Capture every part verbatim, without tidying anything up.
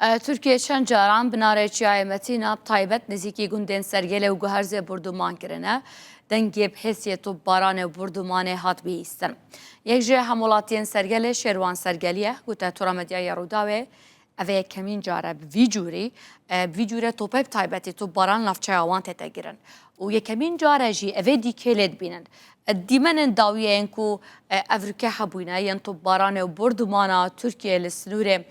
E, Tirkiye çend caran binarê Çiyayê Metîna bi taybet nêzîkî gundên Sergelê û Guherzê borduman kirine. Dengê bi hêsiyê topbaranê û bordumanê hat bihîstin. Yek ji hemwelatiyên Sergelê Şêrwan Sergelî ye, gote Tura Medyaya Rûdawê, ev ê yekemîn car e bi vî cûrî, e, bi vî cûrê topê bi taybetî topbaran navçeya wan tête kirin. Û yekemîn car e jî ev ê dîkê lê dibînin. Dîmenên dawiyê yên ku, e, evroke hebûyne, yên topbaranê û bordumana Tirkiyê li sinûrê,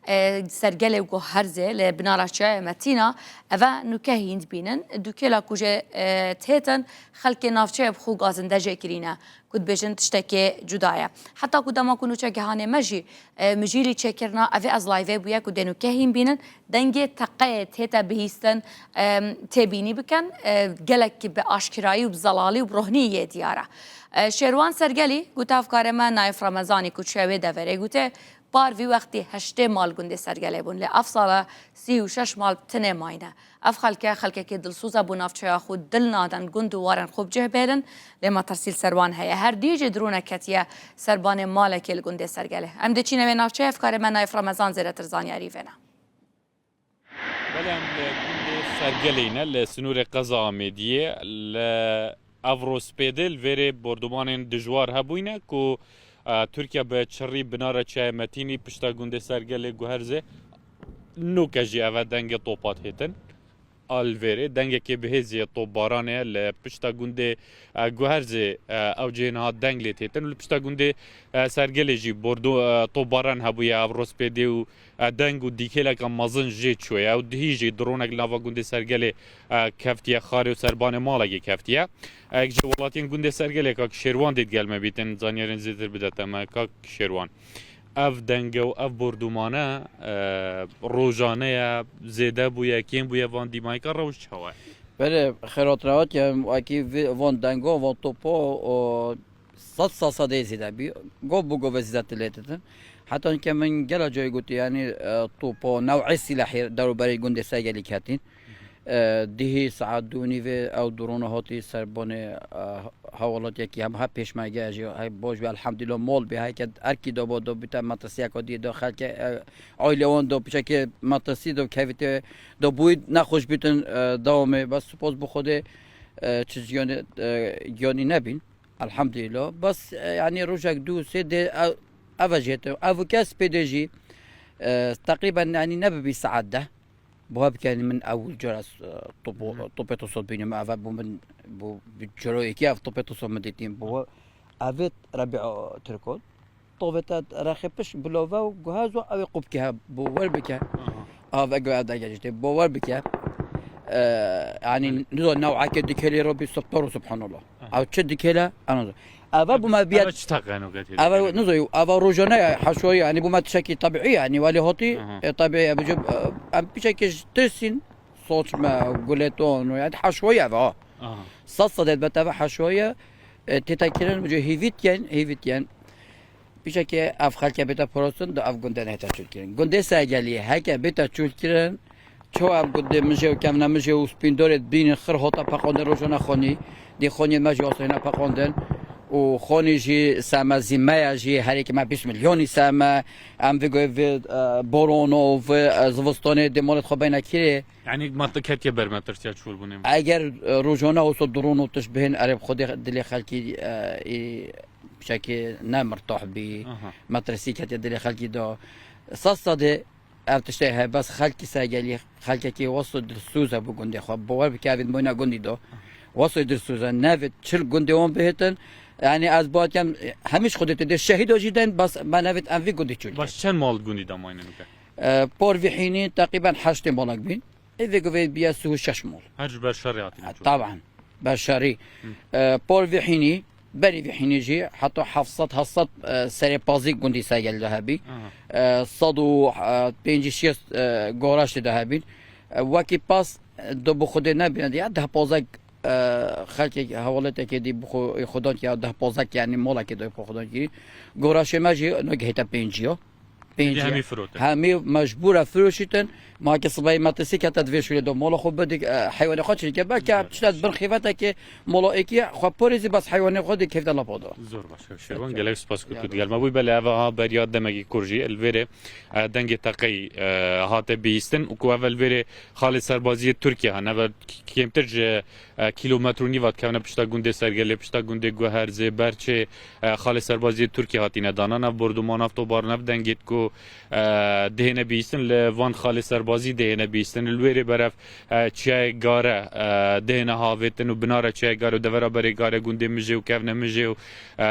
e, Sergelê û Guherzê li binara Çiyayê Metîna, eve nûke hîn dibînin. Dûkêla ku jê, e, têtin, xelkê navçeyê bi xwe gazinde jê kirîne, ku dibêjin tiştekê cuda ye. Heta ku dema ku nûçegihanê me jî, e, mijîlî çêkirina, evê ez live bûye ku dê nûke hîn bînin. Dengê teqeyê tête bihîstin, em, têbînî bikin, e, gelek bi aşkirayî û bi zelalî û bi rohnî yê diyar e. E, Şêrwan Sergelî gote, hevkarê me Naif Remezanî ku çûye wê deverê, gote, par vî wextî heştê mal gundê Sergelê bûn, lê ev sala sî û şeş mal bi tinê mayne. Ev xelke, xelkekî dilsoz e, bo navçeya xwe dil nadin, gund û warên xwe bi cih bêrin, lê metirsî li ser wan heye. Her dî jî dronek ketiye serbanê malekê li gundê Sergelê. Em diçîne wê navçeyê, hevkarê me Naif Remezan zêdetir zanyarî vêne. Belê, em li gundê Sergelê ne, li sinûrê qeza Amêdiyê, li Evrospêdê li vêrê bordumanên dijwar hebûyne ku, e, Tirkiye bi çirrî binara Çiyayê Metînî pişta gundê Sergelê Guherzê nûke jî eve dengê topa têtin. A li vêrê dengekê bi hêziyê topbaranê ye li pişta gundê, e, Guherzê, e, ew cihê niha deng lê têtin û li pişta gundê, e, Sergelê jî bordo, e, topbaran hebûye Evrospêdê û e, deng û dîkêleka mezin jê çûye. Ew dihî jî dronek li nava gundê Sergelê, e, keftiye xarê û serbanê malekê keftiye. E, yek ji welatiyên gundê Sergelê, kak Şêrwan dê digel me bîtin, zanyarên zêdetir bide te me. Kak Şêrwan, ev denge û ev bordûmane, e, rojane ye, zêde bûye, kêm bûye, van dîmayîka rewş çawa ye? Belê, xêrat rewat ye, wekî vê, van dengo, van topo, o, sed sasa dê zêde bî. Gov bi gov zêde lê ditin. Heta ke min gela carî gotî, yanî, e, topo, new'ê sîlehê derûberî gundê Sergelî ketîn. E, dihî saet du û nîvê ew drona hatî serbanê, e, hewalatiyekî hem, he pêşmerge jî, he baş bî, elhamdulillah, mal bî, heke erkî da bo do bîte metirsiyeka dî da xelke, e, aile wan da piçekê metirsî da kevîte da bûyî nexweş bîtin, e, dewamê. Bes spas bi Xwedê, e, çi ziyanê, e, giyanî nebîn. Elhamdulillah. Bes, e, yanî rojek du sê dê ev, ev jê te. Ev kes pê de jî, e, teqrîben, yanî ne bi bîst saet de. Buha bike, yanî min ewil cara, e, topo, Hı hı. topê tosot bînim. Ev bu min, bu bi ciro yekî ev topê tosot min dîtîn. Bu ev Rebî, e, Tirkot. Tovê te rexê pişt bilove û guhezo ew ê qûp ke bo wer bike. Aha. Av ego ev dege jî tê bo wer bike. E, yanî nizo new'eke dikêlê ro bî subtoro subhanallah. Aha. Ew çi dikêle? Eno. Eve bu me biyet. Eve çi taqeno ketê? Eve nizo, eve rojane ya, haşoyî, yanî bu me tişekî tabiî, yanî welî hotî, Aha. e, tabiî ya, bicim, e, em piçekî ji tirsîn, soç me, guleton, yanî haşoyî eve ha. Aha. Sed sedê bet eve haşoyî, e, tête kirin, bicim hîvît yen, hîvît yen. Pîşekê ev xelke bête parastin, da ev gunde nehête çûl kirin. Gundê Sergeliyê heke bête çûl kirin, çawa ev gundê mijê û kevna mijê û spîndorê dibînin, xir hota peqandin rojana xonî, dî xoniyê me jî wasa hêna peqandin û xonî jî seme zî me ye jî, herêkê me bîst milyonî seme, em vê goyê vê, e, borona û vê, e, zivistanê dê malê xwe beyne kirê. Yanî mat ketiye ber metirsiya çûlbûnê me. Eger, e, rojana wisa drone û tişt bihên erê bi xwedê dilê xelkî, e, ê Piçekê ne mirtah bî, Aha. metirsî ketiye dilê xelkî de. Sed sedê ev tiştê heye, bes xelkî Sergelî, xelkekî weslo dilsoz e bo gundê xwe. Bawer bike, evîn boyna gundî de. Weslo dilsoz e, nevê çil gundê wan bihêtin. Yanî ez bawer dikem, hemî ji Xwedê tê dê şehîda jî den, bes me nevêt em vî gundî çûl Baş kin. Çend mal gundî de mayne nuke? E, por vî hînî teqrîben heştê malek bîn. Ê vê guvê biya sî û şeş mal. Her ji ber şerê hatî Ha, çûl. Taban, ber şerî. Hı. E, por vî hînî, berî vî hînî jî heta heft sed, heft sed, e, serê pazî gundî Sergelî de hebî. Aha. E, sed û pêncî şêst, e, goraştê de hebîn. E, wekî pas, e, do bi Xwedê nebîne diye, deh pazek, e, xelkê hewaleteke dî bi xwe, xudan ki ya deh pazek, yanî molekê de bi xwe xudan ki. Goraşê me jî no gihête pêncî ya. Pêncî. Hemî firotin. Hemî mecbûr e firoşîtin. Ma ke sibahî metirsî kete di vê şûlê de mola xwe bidik, e, heywanê xwe çêke. Belke tişta di bin xîvetekê mola êkî xwe parêzî bas heywanê xwe dê kevte lapa da. Zor baş. Şerwan, gelek spas ku tu digel me bûy. Belê, ev ha beriya demekî kur jî li vêrê, e, dengê teqey, e, hate bihîstin û ku ev li vêrê xalê serbaziyê Tirkiye hene ve kêmtir ji, e, kîlometre û nîva dikevne pişta gundê Sergelê, pişta gundê Guherzê, Berçê, e, xalê serbaziyê Tirkiye hatîne danan. Ev borduman, ev tobaran, ev dengê ku, e, dihêne bihîstin, li van xalê serbazî dihêne bihîstin. Li wêrê berev, e, çiyayê Gare, e, dihêne havêtin û binare çiyayê Gare û devera berê Gare gundê Mijê û kevne Mijê û, e,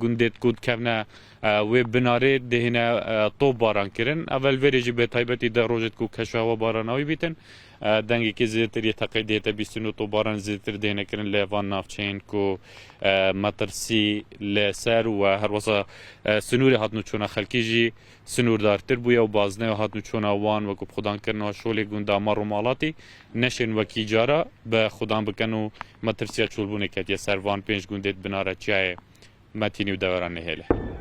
gundê ku dikevne, e, wê binarê dihêne, e, top baran kirin. Ev li vêrê jî bê taybetî deh rojê ku keşa hewa baranawî bîtin. E, dengekî zêdetir yê teqey dihête bîstin û tobaran zêdetir dihêne kirin li van navçeyên ku, e, metirsî li ser û herwesa, e, sinûrê hatnû çûna xelkî jî sinûrdartir bûye û baznê hatnû çûna wan wekû bi xudan kirina şolê gunda Mar û Malatî neşên wekî cara bi xudan bikin û metirsiya çolbûnê ketiye ser van pênc gundê di binara çiyayê Metînî û devera Nihêlê.